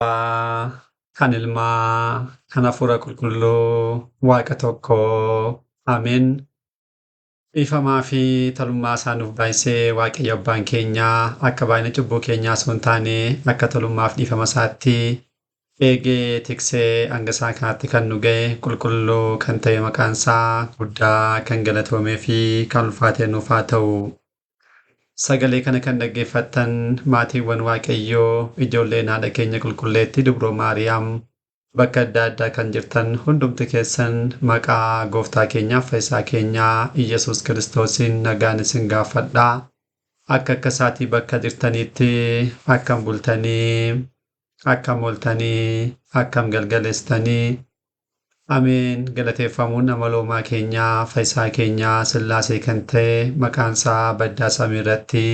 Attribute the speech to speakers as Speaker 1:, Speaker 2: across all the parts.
Speaker 1: Abbaa, kan Ilmaa, kan Hafuura Qulqulluu, Waaqa tokkoo. Ameen. Dhiifamaa fi tolummaa isaa nuuf baay'isee Waaqayyo Abbaan keenya akka baay'ina cubbuu keenyaa osoo hin taane akka tolummaaf dhiifama isaatti eegee tiksee hanga isaa kanaatti kan nu ga'e qulqulluu kan ta'e maqaan isaa guddaa kan galatoomee fi kan ulfaate nuuf haa ta'u. Sagalee kana kan dhaggeeffattan maatiiwwan Waaqayyoo ijoolleen haadha keenya qulqulleettii Dubroo Maariyaam bakka adda addaa kan jirtan hundumti keessan maqaa gooftaa keenyaaf fayyisaa keenyaa Iyyasuus Kiristoosiin nagaan isin gaafadha. Akka akka isaatii bakka jirtaniitti akkam bultanii, akkam ooltanii, akkam galgaleessitanii. Ameen. Galateeffamuun amaloomaa keenyaa, fayyisaa keenyaa, Sillaasee kan ta'e maqaan isaa baddaa samii irratti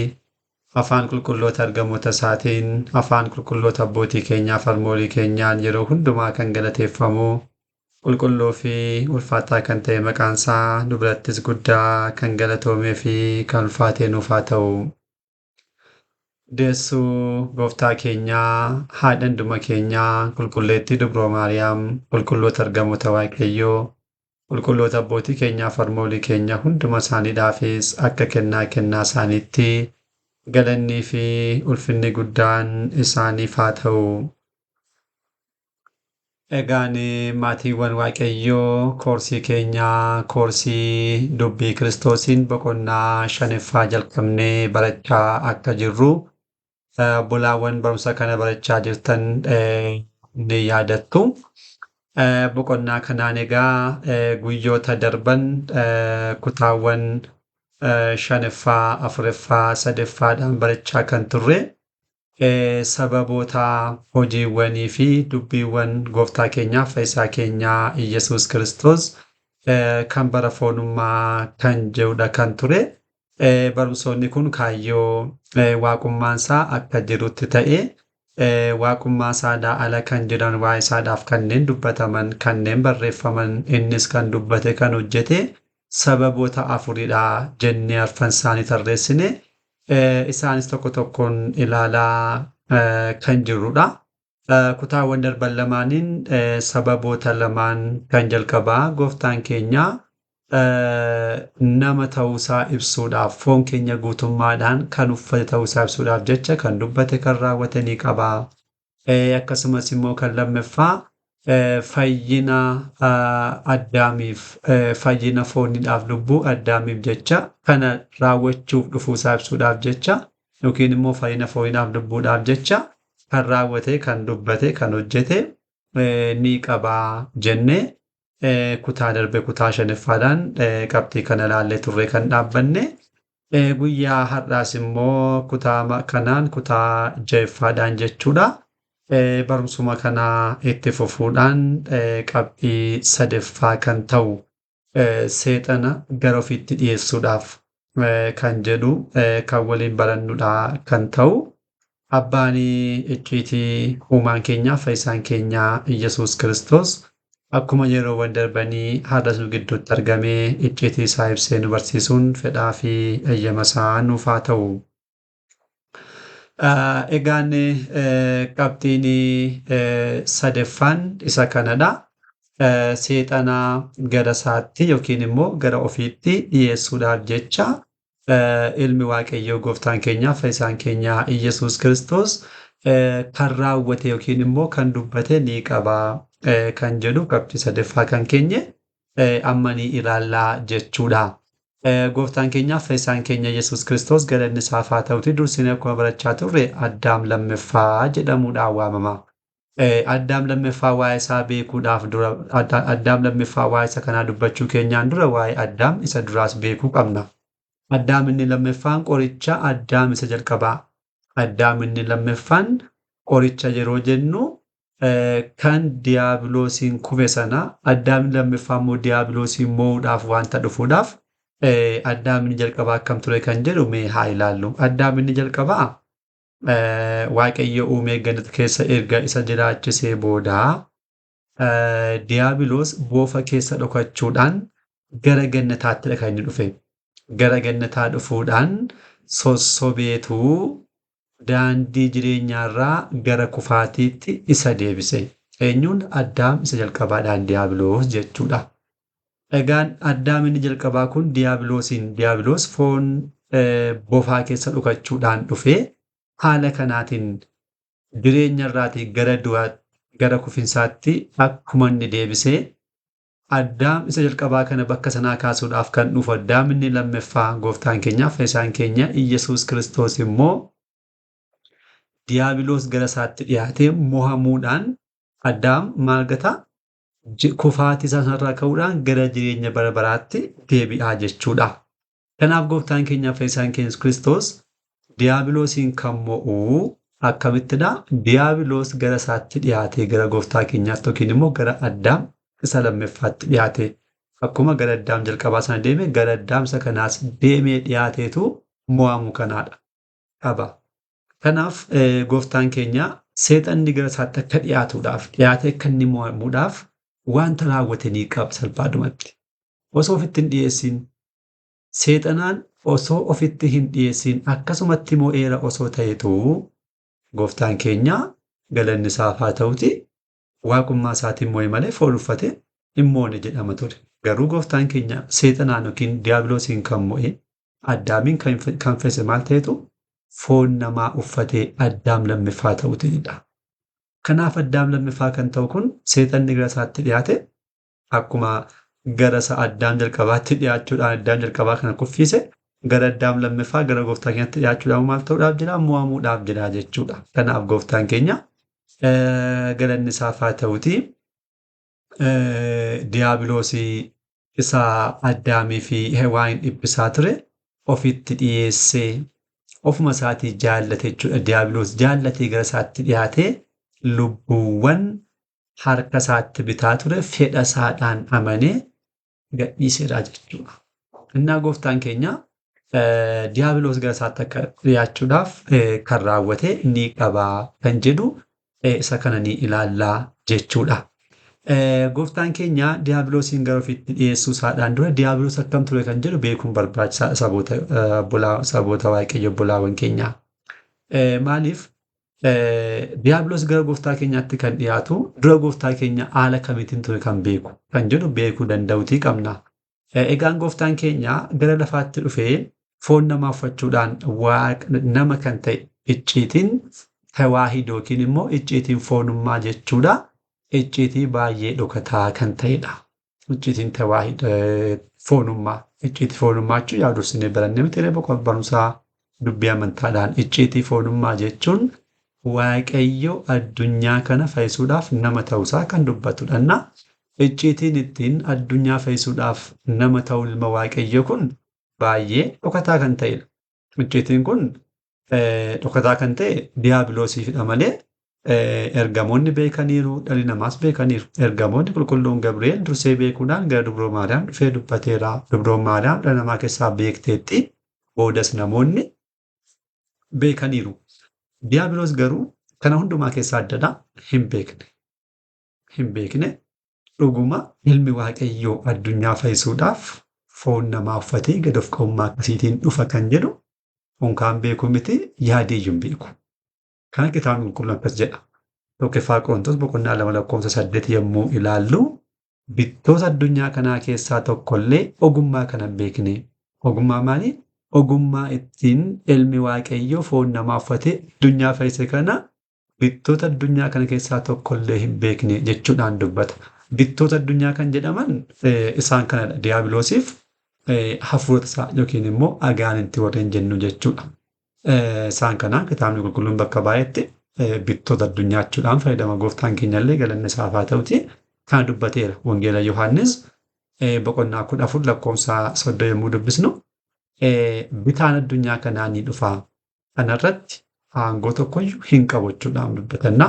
Speaker 1: afaan qulqulloota ergamoota isaatiin, afaan qulqulloota abbootii keenyaa fi harmoolii keenyaan yeroo hundumaa kan galateeffamu qulqulluu fi ulfaataa kan ta'e maqaan isaa nu birattis guddaa kan galatoomee fi kan ulfaatee nuuf haa ta'u. Deessuu gooftaa keenyaa, haadha hunduma keenyaa, qulqulleettii Dubroo Maariyaam, qulqulloota ergamoota Waaqayyoo, qulqulloota abbootii keenyaa fi harmoolii keenya hunduma isaaniidhaafis akka kennaa kennaa isaaniitti galannii fi ulfinni guddaan isaaniif haa ta'u. Egaan maatiiwwan Waaqayyoo koorsii keenyaa koorsii dubbii Kiristoosiin boqonnaa shanaffaa jalqabnee barachaa akka jirru obbolaawwan barumsa kana barachaa jirtan ni yaadattu. Boqonnaa kanaan egaa guyyoota darban kutaawwan shanaffaa, afuraffaa, sadaffaadhaan barachaa kan turre sababoota hojiiwwanii fi dubbiiwwan gooftaa keenyaaf fayyisaa keenyaa Iyyasuus Kiristoos kan bara foonummaa kan jedhudha kan ture. Barumsoonni kun kaayyoo waaqummaan isaa akka jirutti ta'e waaqummaa isaadhaa ala kan jiran waa'ee isaadhaaf kanneen dubbataman kanneen barreeffaman innis kan dubbate kan hojjete sababoota afuridha jennee arfan isaanii tarreessine. Isaanis tokko tokkoon ilaalaa kan jirrudha. Kutaawwan darban lamaaniin sababoota lamaan kan jalqabaa gooftaan keenya nama ta'uusaa ibsuudhaaf foon keenya guutummaadhaan kan uffate ta'uusaa ibsuudhaaf jecha kan dubbate kan raawwate ni qaba. Akkasumas immoo kan lammaffaa fayyina addaamiif fayyina fooniidhaaf lubbuu addaamiif jecha kana raawwachuuf dhufuusaa ibsuudhaaf jecha yookiin immoo fayyina fooniidhaaf lubbuudhaaf jecha kan raawwate kan dubbate kan hojjete ni qaba jennee kutaa darbe kutaa shanaffaadhaan qabxii kana ilaallee turre kan dhaabbanne. Guyyaa har'aas immoo kutaa kanaan kutaa ja'affaadhaan jechuudha. Barumsuma kanaa itti fufuudhaan qabxii sadaffaa kan ta'u seexana gara ofiitti dhiyeessuudhaaf kan jedhu kan waliin barannudha kan ta'u. Abbaan icciitii uumaan keenyaa fayyisaan keenyaa Iyyasuus Kiristoos akkuma yeroowwan darbanii har'as nu gidduutti argamee icciitii isaa ibsee nu barsiisuun fedhaa fi eeyyama isaa nuuf haa ta'u. Egaan qabxiin sadaffaan isa kanadha. Seexana gara isaatti yookiin immoo gara ofiitti dhiyeessuudhaaf jecha ilmi Waaqayyoo gooftaan keenyaa fayyisaan keenyaa Iyyasuus Kiristoos kan raawwate yookiin immoo kan dubbate ni qaba kan jedhu qabxii sadaffaa kan keenye amma ni ilaallaa jechuudha. Gooftaan keenyaaf fayyisaan keenya Yesuus Kiristoos galanni isaaf haa ta'uti dursinee akkuma barachaa turre Addaam lammaffaa jedhamuudhaan waamama. Addaam lammaffaa waa'ee isaa beekuudhaaf dura Addaam lammaffaa waa'ee isa kanaa dubbachuu keenyaan dura waa'ee Addaam isa duraas beekuu qabna. Addaam inni lammaffaan qoricha Addaam isa jalqabaa. Addaam inni lammaffaan qoricha yeroo jennu kan diiyaabiloosiin kufe sana Addaam inni lammaffaa immoo diiyaabiloosiin mo'uudhaaf wanta dhufuudhaaf Addaam inni jalqabaa akkam ture kan jedhu mee haa ilaallu. Addaam inni jalqabaa Waaqayyo uumee gannata keessa erga isa jiraachisee booda diiyaabiloos boofa keessa dhokachuudhaan gara gannataatti kan inni dhufe. Gara gannataa dhufuudhaan sossobeetu daandii jireenyaarraa gara kufaatiitti isa deebise. Eenyuun? Addaam isa jalqabaadhaan Diyaabiloos jechuudha. Egaan Addaam inni jalqabaa kun Diyaabiloosiin, Diyaabiloos foon bofaa keessa dhokachuudhaan dhufee haala kanaatiin jireenya irraatii gara du'aatti, gara kufinsaatti akkuma inni deebisee, Addaam isa jalqabaa kana bakka sanaa kaasuudhaaf kan dhufu Addaam inni lammaffaa gooftaan keenyaaf fayyisaan keenya Iyyasuus Kiristoos immoo Diyaabiloos gara isaatti dhiyaatee mo'amuudhaan Addaam maal gataa? Kufaatii isaa sanarraa ka'uudhaan gara jireenya bara baraatti deebi'aa jechuudha. Kanaaf gooftaan keenyaaf fayyisaan keenya Yesuus Kiristoos Diyaabiloosiin kan mo'u akkamittidha? Diyaabiloos gara isaatti dhiyaatee gara gooftaa keenyaatti yookiin immoo gara Addaam isa lammaffaatti dhiyaate. Akkuma gara Addaam jalqabaa sana deeme, gara Addaam isa kanaas deemee dhiyaateetu mo'amu kanaadha qaba. Kanaaf gooftaan keenya seexanni gara isaatti akka dhiyaatuudhaaf, dhiyaatee akka inni mo'amuudhaaf wanta raawwate ni qaba salphaadhumatti. Osoo ofitti hin dhiyeessin, seexanaan osoo ofitti hin dhiyeessin akkasumatti mo'eera osoo ta'etu, gooftaan keenya galanni isaaf haa ta'uti, waaqummaa isaatiin mo'e malee foon uffate hin moone jedhama ture. Garuu gooftaan keenya seexanaan yookiin Diyaabiloosiin kan mo'e, Addaamiin kan fe'ise maal ta'etu? Foon namaa uffatee Addaam lammaffaa ta'uutidha. Kanaaf Addaam lammaffaa kan ta'u kun seexanni gara isaatti dhiyaate akkuma gara isa Addaam jalqabaatti dhiyaachuudhaan Addaam jalqabaa kana kuffise, gara Addaam lammaffaa, gara gooftaa keenyatti dhiyaachuudhaan maal ta'uudhaaf jira? Mo'amuudhaaf jira jechuudha. Kanaaf gooftaan keenya galanni isaaf haa ta'uti, Diyaabiloosii isa Addaamii fi Hewaanin dhiphisaa ture ofitti dhiyeessee ofuma isaatii jaallate jechuudha. Diyaabiloos jaallatee gara isaatti dhiyaatee lubbuuwwan harka isaatti bitaa ture fedha isaadhaan amanee gadhiisedha jechuudha. Innaa gooftaan keenya Diyaabiloos gara isaatti akka dhiyaachuudhaaf kan raawwate ni qabaa kan jedhu isa kana ni ilaallaa jechuudha. Gooftaan keenya Diyaabiloosiin gara ofiitti dhiyeessuu isaadhaan dura Diyaabiloos akkam ture kan jedhu beekuun barbaachisaadha saboota Waaqayyo, obbolaawwan keenyaa. Maaliif Diyaabiloos gara gooftaa keenyaatti kan dhiyaatu dura gooftaa keenya haala kamiitiin ture kan beeku kan jedhu beekuu danda'uutii qabna. Egaan gooftaan keenya gara lafaatti dhufee foon namaa uffachuudhaan nama kan ta'e, icciitiin tawaahidoo yookiin immoo icciitiin foonummaa jechuudha. Icciitii baay'ee dhokataa kan ta'edha. Icciitiin foonummaa. Icciitii foonummaa jechuun yaa dursinee barannee miti barumsaa dubbii amantaadhaan, icciitii foonummaa jechuun Waaqayyo addunyaa kana fayyisuudhaaf nama ta'uusaa kan dubbatudha. Innaa icciitiin ittiin addunyaa fayyisuudhaaf nama ta'u ilma Waaqayyo kun baay'ee dhokataa kan ta'edha. Icciitiin kun dhokataa kan ta'e Diyaabiloosiifidha malee ergamoonni beekaniiru, dhalli namaas beekaniiru. Ergamoonni, qulqulluun Gabri'eel dursee beekuudhaan gara Dubroo Maariyaam dhufee dubbateera. Dubroo Maariyaam dhala namaa keessaa beekteetti, boodas namoonni beekaniiru. Diyaabiloos garuu kana hundumaa keessaa addadha, hin beekne. Hin beekne, dhuguma ilmi Waaqayyoo addunyaa fayyisuudhaaf foon namaa uffatee gad of qabummaa akkasiitiin dhufa kan jedhu unkaan beeku miti, yaadee hin beeku. Kana kitaabni qulqulluun akkas jedha. 1ffaa Qorontos boqonnaa 2 lakkoofsa 8 yommuu ilaallu, bittoota addunyaa kanaa keessaa tokkollee ogummaa kana hin beekne. Ogummaa maalii? Ogummaa ittiin ilmi Waaqayyoo foon namaa uffatee addunyaa fayyise kana bittoota addunyaa kana keessaa tokkollee hin beekne jechuudhaan dubbata. Bittoota addunyaa kan jedhaman isaan kanadha. Diyaabiloosiif hafuurota isaa yookiin immoo agaaninti warreen jennu jechuudha. Isaan kanaan kitaabni qulqulluun bakka baay'eetti bittoota addunyaa jechuudhaan fayyadama. Gooftaan keenyallee galanni isaaf haa ta'uti kana dubbateera. Wangeela Yohaannis boqonnaa 14 lakkoofsa 30 yommuu dubbisnu, bitaan addunyaa kanaa ni dhufa. Kanarratti aangoo tokkoyyuu hin qabu jechuudhaan dubbatanna.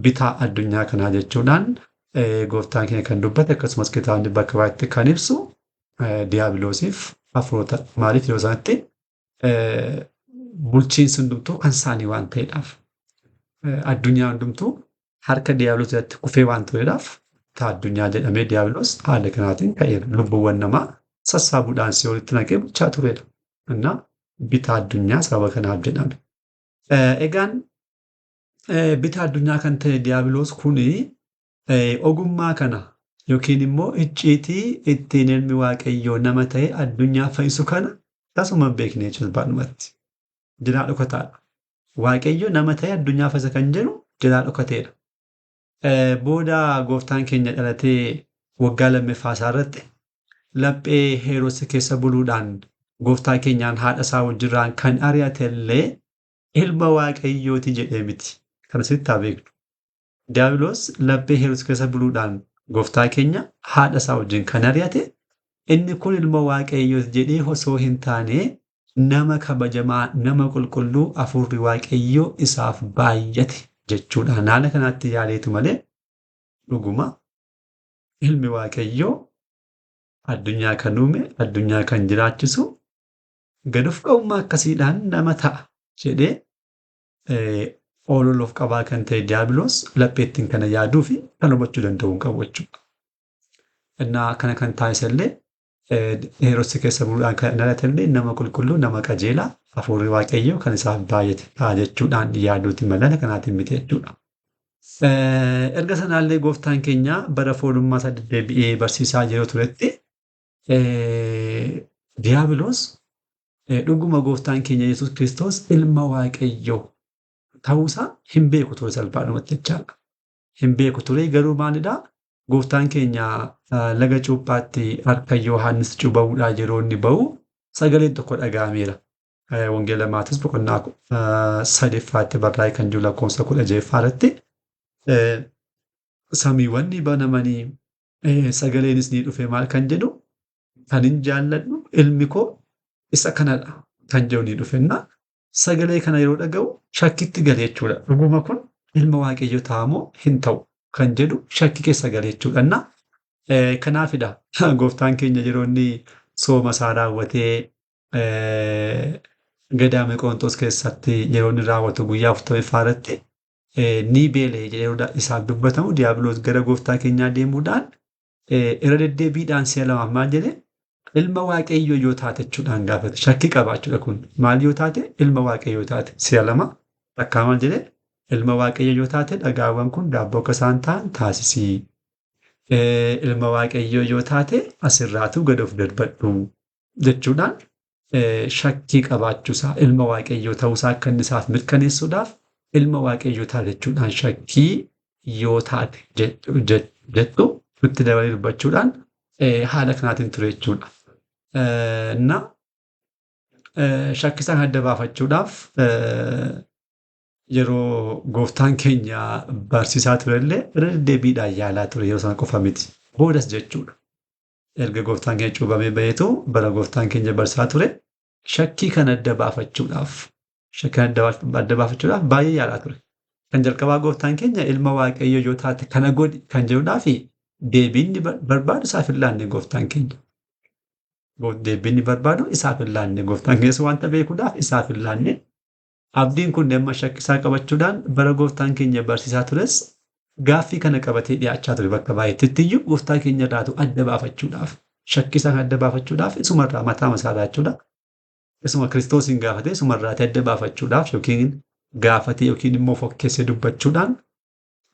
Speaker 1: Bitaa addunyaa kanaa jechuudhaan gooftaan keenya kan dubbate, akkasumas kitaabni bakka baay'eetti kan ibsu Diyaabiloosiif hafuurota. Maaliif? Yeroo sanatti bulchiinsi hundumtuu kan isaanii waan ta'eedhaaf, addunyaa hundumtuu harka Diyaabiloos jalatti kufee waan tureedhaaf, bitaa addunyaa jedhamee Diyaabiloos haala kanaatiin ka'eera. Lubbuuwwan namaa sassaabuudhaan si'oolitti naqee bulchaa tureera. Innaa bitaa addunyaa sababa kanaaf jedhame. Egaan bitaa addunyaa kan ta'e Diyaabiloos kuni ogummaa kana yookiin immoo icciitii ittiin ilmi Waaqayyoo nama ta'e addunyaa fayyisu kana tasuma hin beekne jechuudha baay'inumatti. Jalaa dhokataadha. Waaqayyo nama ta'e addunyaa fayyisa kan jedhu jalaa dhokateedha. Booda gooftaan keenya dhalatee waggaa lammaffaa isaa irratti laphee Heroos keessa buluudhaan gooftaa keenyaan haadha isaa wajjirraan kan ari'ate illee ilma Waaqayyooti jedhee miti. Kana sirriitti haa beeknu. Diyaabiloos laphee Heroos keessa buluudhaan gooftaa keenya haadha isaa wajjin kan ari'ate inni kun ilma Waaqayyooti jedhee osoo hin taane nama kabajamaa, nama qulqulluu hafuurri Waaqayyoo isaaf baay'ate jechuudhaan haala kanaatti yaaleetu malee dhuguma ilmi Waaqayyoo addunyaa kan uume, addunyaa kan jiraachisu gad of qabummaa akkasiidhaan nama ta'a jedhee ol of qabaa kan ta'e Diyaabiloos lapheettiin kana yaaduu fi kan hubachuu danda'u hin qabu jechuudha. Innaa kana kan taasise illee Heroos keessa buluudhaan kan dhalate illee nama qulqulluu, nama qajeelaa, hafuurri Waaqayyoo kan isaaf baay'ate ta'a jechuudhaan yaaduuti malee kanaatiin miti jechuudha. Erga sanaallee gooftaan keenya bara foonummaa isaa deddeebi'ee barsiisaa yeroo turetti Diyaabiloos dhuguma gooftaan keenya Yesuus Kiristoos ilma Waaqayyoo ta'uusaa hin beeku ture salphaadhumatti jechaadha. Hin beeku ture garuu maalidhaa? Gooftaan keenya laga cuuphaatti harka Yohaannis cuubamuudhaa yeroo inni ba'u sagaleen tokko dhaga'ameera. Wangeela Maatiyoos boqonnaa sadeffaatti barraa'e kan jiru lakkoofsa 16 irratti samiiwwan ni banamanii sagaleenis ni dhufe maal kan jedhu kan hin jaalladhu ilmi koo isa kanadha kan jedhu ni dhufenna. Sagalee kana yeroo dhaga'u shakkitti gale jechuudha. Dhuguma kun ilma Waaqayyoo ta'amoo hin ta'u kan jedhu shakki keessa gale jechuudha. Kanaafidha gooftaan keenya yeroo inni sooma isaa raawwatee gadaama Qorontos keessatti yeroo inni raawwatu guyyaa 40ffaa irratti ni beela'e jedhee yeroo isaaf dubbatamu Diyaabiloos gara gooftaa keenyaa deemuudhaan irra deddeebiidhaan si'a lamaaf maal jedhee ilma Waaqayyoo yoo taate jechuudhaan gaafate. Shakkii qaba jechuudha kun. Maal yoo taate? Ilma Waaqayyoo yoo taate. Si'a lama takkaa maal jedhee ilma Waaqayyoo yoo taate dhagaawwan kun daabboo akka isaan ta'an taasisi. Ilma Waaqayyoo yoo taate asirraatu gad of darbadhu jechuudhaan shakkii qabaachuusaa ilma Waaqayyoo ta'uusaa akka inni isaaf mirkaneessuudhaaf ilma Waaqayyoo taate jechuudhaan shakkii yoo taate jettu itti dabalee dubbachuudhaan haala kanaatiin ture jechuudha. Na shakkisaan adda baafachuudhaaf yeroo gooftaan keenya barsiisaa turellee irra deddeebiidhaan yaalaa ture yeroo sana qofa miti. Boodas jechuudha. Erga gooftaan keenya cuuphamee baheetu bara gooftaan keenya barsiisaa ture shakkii kana adda baafachuudhaaf baay'ee yaalaa ture. Kan jalqabaa gooftaan keenya ilma Waaqayyoo yoo taate kana godhi kan jedhudhaa fi deebiin barbaadu isaaf hin laanne gooftaan keenya. Deebiin barbaadu isaaf hin laanne gooftaan keenya wanta beekuudhaaf isaaf hin laanne. Abdiin kun dhimma shakkisaa qabachuudhaan bara gooftaan keenya barsiisaa tures gaaffii kana qabatee dhiyaachaa ture bakka baay'eetti iyyuu gooftaa keenya irraatu adda baafachuudhaaf shakkisaa adda baafachuudhaaf isumarraa mataa masaa jechuudha. Isuma Kiristoosiin gaafatee isumarraati adda baafachuudhaaf yookiin gaafatee yookiin immoo fokkeessee dubbachuudhaan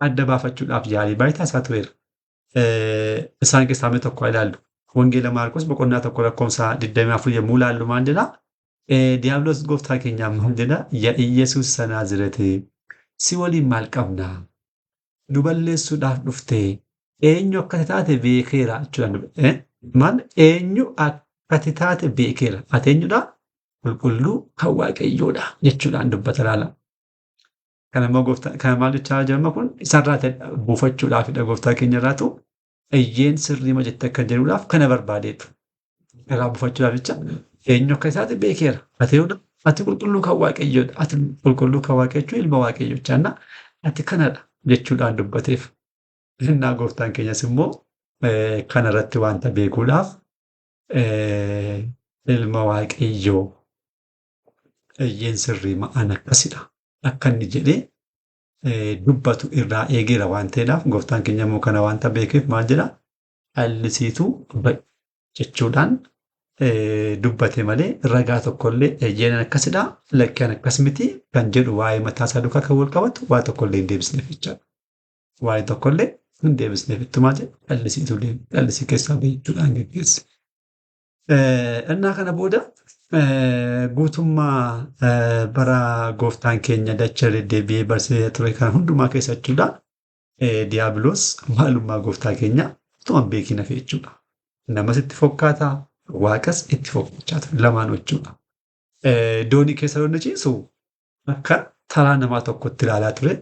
Speaker 1: adda baafachuudhaaf yaalii baay'ee taasisaa tureera. Isaan keessaa mee tokko ilaallu. Wangeela Maarqos boqonnaa 1 lakkoofsa 24 yommuu ilaallu maal jedhaa? Diyaabiloos gooftaa keenyaa maal jedhaa? Yaa Iyyasuus isa Naazreeti si waliin maal qabnaa? Nu balleessuudhaaf dhuftee eenyu akka taate beekeera jechuudhaan. Maal eenyu akka taate beekeera. Ati eenyudha? Qulqulluu kan Waaqayyoodha jechuudhaan dubbata laala. Kana immoo gooftaa kana maal jechaa jirma kun isarraa buufachuudhaafidha gooftaa keenya irraatu iyyeen sirrii ma jette akka jedhuudhaaf kana barbaadeetu. Irraa buufachuudhaaf jecha eenyu akka taate beekeera. Ati eenyudha? Ati qulqulluu kan Waaqayyoodha. Ati qulqulluu kan Waaqayyoo jechuun ilma Waaqayyoo jechaanna. Ati kanadha jechuudhaan dubbateef. Innaa gooftaan keenyas immoo kanarratti wanta beekuudhaaf ilma Waaqayyoo iyyeen sirrii ma'aan akkasidha. Akka inni jedhee dubbatu irraa eegeera waan ta'eedhaaf gooftaan keenya immoo kana wanta beekeef maal jedhaa? Dhallisiitu ba'i jechuudhaan Dubbate malee ragaa tokkollee eeyyeen akkasidha, lakkeen akkas miti kan jedhu waa'ee mataa isaa duukaa kan wal qabatu waa tokkollee hin deebisneef jechaadha. Waa'ee tokkollee hin deebisneef ittumaa jedhe callisiitu deeme callisii keessaa bahichuudhaan geggeesse. Innaa kana booda guutummaa bara gooftaan keenya dachee deddeebi'ee barsiisaa ture kana hundumaa keessa jechuudha. Diiyaabiloos maalummaa gooftaa keenyaa utuma hin beekin hafe jechuudha. Namas itti fokkaataa, waaqas itti fokkachaa ture lamaan jechuudha. Doonii keessa yeroo inni ciisu akka taraa namaa tokkotti ilaalaa ture.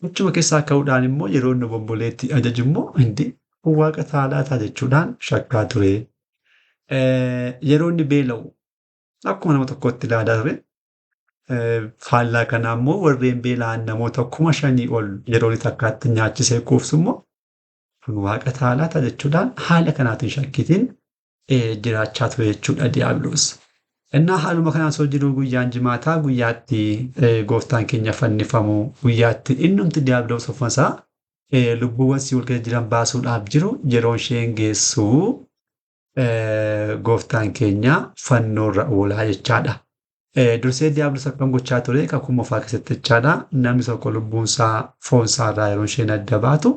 Speaker 1: Achuma keessaa ka'uudhaan immoo yeroo inni obomboleetti ajaju immoo hindi kun waaqa taalaa ta'a jechuudhaan shakkaa ture. Yeroo inni beela'u akkuma nama tokkotti ilaalaa ture. Faallaa kanaa immoo warreen beela'an namoota 5,000 ol yeroo inni takkaatti nyaachisee quufsu immoo kun waaqa taalaa ta'a jechuudhaan haala kanaatiin shakkiitiin jiraachaa ture jechuudha Diiyaabiloos. Innaa haaluma kanaan osoo jiruu guyyaan jimaataa guyyaatti gooftaan keenya fannifamu guyyaatti innumti Diiyaabiloos ofumasaa lubbuuwwan si'ool keessa jiran baasuudhaaf jiru yeroo isheen geessu gooftaan keenya fannoorra oolaa jechaadha. Dursee Diiyaabiloos akkam gochaa ture kakuu moofaa keessatti jechaadha. Namni tokko lubbuunsaa foonsaarraa yeroo isheen adda baatu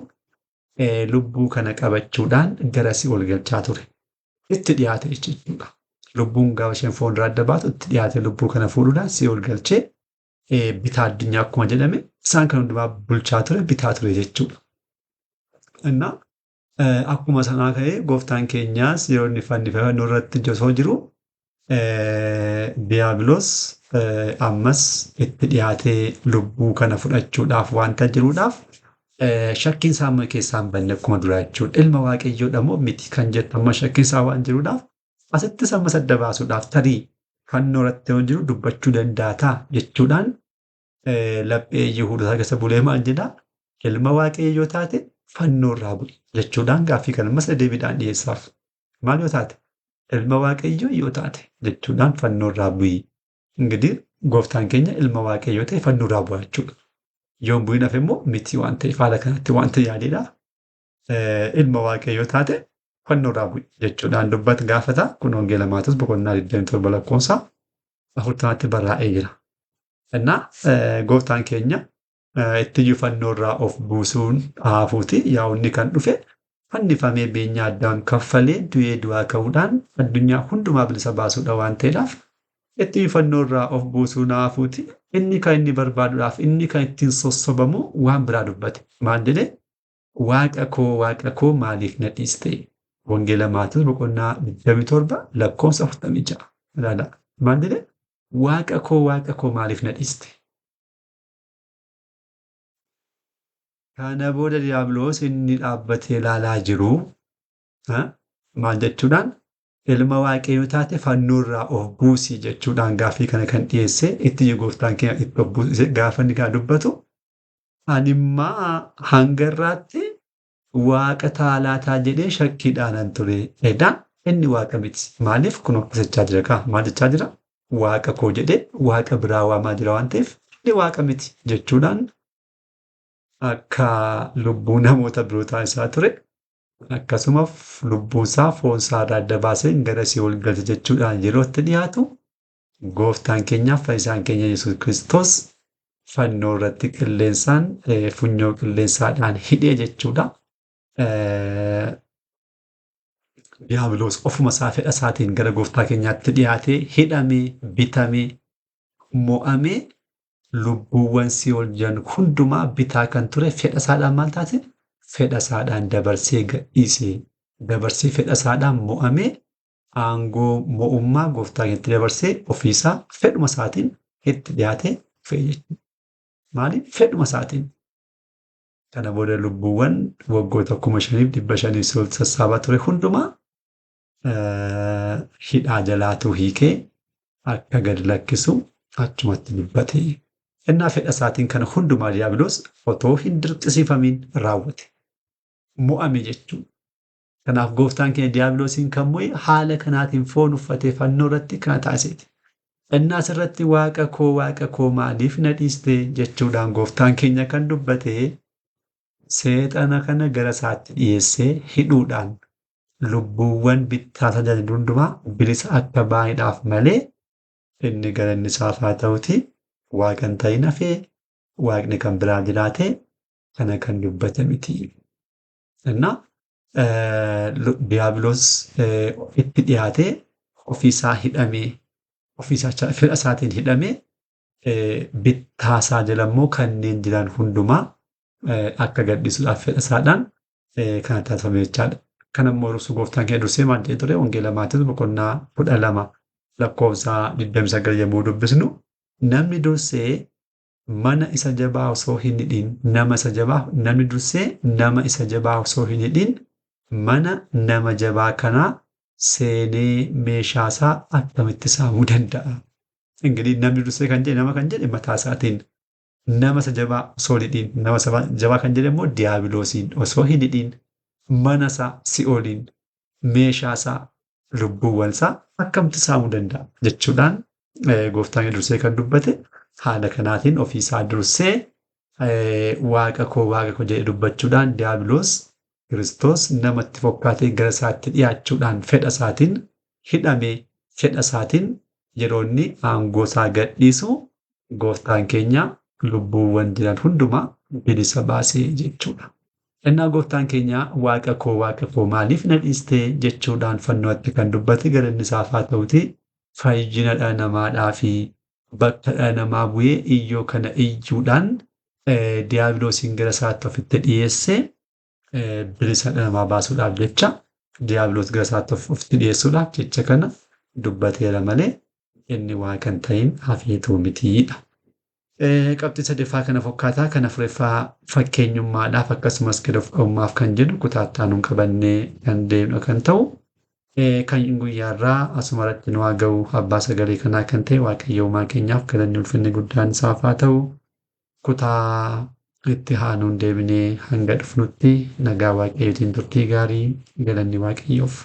Speaker 1: lubbuu kana qabachuudhaan gara si'ool galchaa ture. Itti dhiyaate jechuudha. Lubbuun gaafa isheen foonirraa adda baatu itti dhiyaate lubbuu kana fuudhuudhaan si'ool galchee bitaa addunyaa akkuma jedhame isaan kan hundumaa bulchaa ture bitaa ture jechuudha. Innaa akkuma sanaa ka'ee gooftaan keenyaas yeroo inni fannifame nurratti osoo jiru Diiyaabiloos ammas itti dhiyaatee lubbuu kana fudhachuudhaaf wanta jiruudhaaf shakkiin isaa amma keessaa hin banne akkuma duraa jechuudha. Ilma waaqayyoodha moo miti kan jettu amma shakkiin isaa waan jiruudhaaf asittis ammas adda baasuudhaaf tarii fannoo irratti yoo jiru dubbachuu danda'a ta'a jechuudhaan laphee Yihuudotaa keessa bulee maal jedhaa? Ilma waaqayyoo taate fannoo irraa bu'i jechuudhaan gaaffii kana ammas deebiidhaan dhiyeessaaf. Maal yoo taate? Ilma waaqayyoo yoo taate jechuudhaan fannoo irraa bu'i. Ingidihi gooftaan keenya ilma waaqayyoo ta'e fannoo irraa bu'a jechuudha. Yoo hin bu'in hafe immoo miti waan ta'eef haala kanatti wanta yaadeedha. Ilma waaqayyoo taate fannoo irraa bu'i jechuudhaan dubbata gaafata. Kun Wangeela Maatewos boqonnaa 27 lakkoofsa 40tti barraa'ee jira. Innaa gooftaan keenya ittiyyuu fannoo irraa of buusuun haafuuti. Yaa'u inni kan dhufe fannifamee beenyaa addaan kaffalee du'ee du'aa ka'uudhaan addunyaa hundumaa bilisa baasuudha waan ta'eedhaaf ittiyyuu fannoo irraa of buusuun haafuuti. Inni kan inni barbaaduudhaaf inni kan ittiin sossobamu waan biraa dubbate. Maal jedhee? Waaqa koo waaqa koo maaliif na dhiiste? Wangeela Maatewos boqonnaa 27 lakkoofsa 46. Ilaala. Maal jedhee? Waaqa koo waaqa koo maaliif na dhiiste? Kana booda Diiyaabiloos inni dhaabbatee ilaalaa jiru maal jechuudhaan ilma waaqayyoo taate fannoo irraa of buusi jechuudhaan gaaffii kana kan dhiyeesse itti gooftaan keenya itti of buuse gaafa inni kana dubbatu animmaa hanga irraatti waaqa taalaataa jedhee shakkiidhaanan ture. Edaa inni waaqa miti. Maaliif kun akkas jechaa jira kaa? Maal jechaa jira? Waaqa koo jedhee waaqa biraa waamaa jira waan ta'eef inni waaqa miti jechuudhaan akka lubbuu namoota biroo taasisaa ture. Akkasuma lubbuunsaa foonsaa irraa adda baasee gara si'ool galche jechuudhaan yeroo itti dhiyaatu gooftaan keenyaaf fayyisaan keenya Yesuus Kiristoos fannoo irratti qilleensaan funyoo qilleensaadhaan hidhee jechuudha. Diiyaabiloos ofuma isaa fedha isaatiin gara gooftaa keenyaatti dhiyaatee hidhamee bitamee mo'amee lubbuuwwan si'ool jiran hundumaa bitaa kan ture fedha isaadhaan maal taate? Fedha isaadhaan dabarsee gadhiisee dabarsee fedha isaadhaan mo'amee aangoo mo'ummaa gooftaa keenyatti dabarsee ofiisaa fedhuma isaatiin itti dhiyaatee dhufe jechuudha. Maaliif? Fedhuma isaatiin. Kana booda lubbuuwwan waggoota 5,500 si'ool sassaabaa ture hundumaa hidhaa jalaatuu hiikee akka gad lakkisu achumatti dubbate. Innaa fedha isaatiin kana hundumaa Diiyaabiloos otoo hin dirqisiifamiin raawwate. Mo'ame jechuudha. Kanaaf gooftaan keenya Diiyaabiloosiin kan mo'e haala kanaatiin foon uffatee fannoo irratti kana taasiseeti. Innaa asirratti waaqa koo waaqa koo maaliif na dhiiste jechuudhaan gooftaan keenya kan dubbate seexana kana gara isaatti dhiyeessee hidhuudhaan Lubbuuwwan bittaa isaa jala hundumaa bilisa akka ba'aniidhaaf malee inni galanni isaaf haa ta'uti waaqa hin ta'in hafee waaqni kan biraa jiraate kana kan dubbate miti. Innaa Diiyaabiloos itti dhiyaatee ofiisaa hidhamee ofiisaa fedha isaatiin hidhamee bittaa isaa jala immoo kanneen jiran hundumaa akka gadhiisuudhaaf fedha isaadhaan kana taasifame jechaadha. Kan immoo rusu gooftaan keenya dursee maal jedhee ture Wangeela Maatewos boqonnaa 12 lakkoofsa 29 yommuu dubbisnu namni dursee mana isa jabaa osoo hin hidhin nama isa jabaa namni dursee nama isa jabaa osoo hin hidhin mana nama jabaa kanaa seenee meeshaa isaa akkamitti saamuu danda'a? Ingirii namni dursee kan jedhe nama kan jedhe mataa isaatiin nama isa jabaa osoo hin hidhin nama isa jabaa kan jedhe immoo diiyaabiloosiin osoo hin hidhin mana isaa si'ooliin meeshaa isaa lubbuuwwan isaa akkamitti saamuu danda'a jechuudhaan gooftaan dursee kan dubbate haala kanaatiin ofiisaa dursee waaqa koo waaqa koo jedhee dubbachuudhaan diiyaabiloos Kiristoos namatti fokkaatee gara isaatti dhiyaachuudhaan fedha isaatiin hidhamee fedha isaatiin yeroo inni aangoo isaa gadhiisu gooftaan keenya lubbuuwwan jiran hundumaa bilisa baasee jechuudha. Innaa gooftaan keenya waaqa koo waaqa koo maaliif na dhiistee jechuudhaan fannootti kan dubbate galanni isaaf haa ta'uti fayyina dhala namaadhaa fi bakka dhala namaa bu'ee iyyoo kana iyyuudhaan diiyaabiloosiin gara isaatti ofitti dhiyeesse bilisa dhala namaa baasuudhaaf jecha diiyaabiloos gara isaatti ofitti dhiyeessuudhaaf jecha kana dubbateera malee inni waaqa hin ta'in hafeetuu mitiidha. Qabxii sadaffaa kana fakkaataa kan afuraffaa fakkeenyummaadhaaf akkasumas gad of qabummaaf kan jedhu kutaa itti aanuun qabannee kan deemnu kan ta'u kan guyyaarraa asuma irratti nu haa ga'u abbaa sagalee kanaa kan ta'e Waaqayyo uumaa keenyaaf galanni ulfinni guddaan isaaf haa ta'u. Kutaa itti aanuun deebinee hanga dhufnutti nagaa Waaqayyootiin turtii gaarii galanni Waaqayyoof.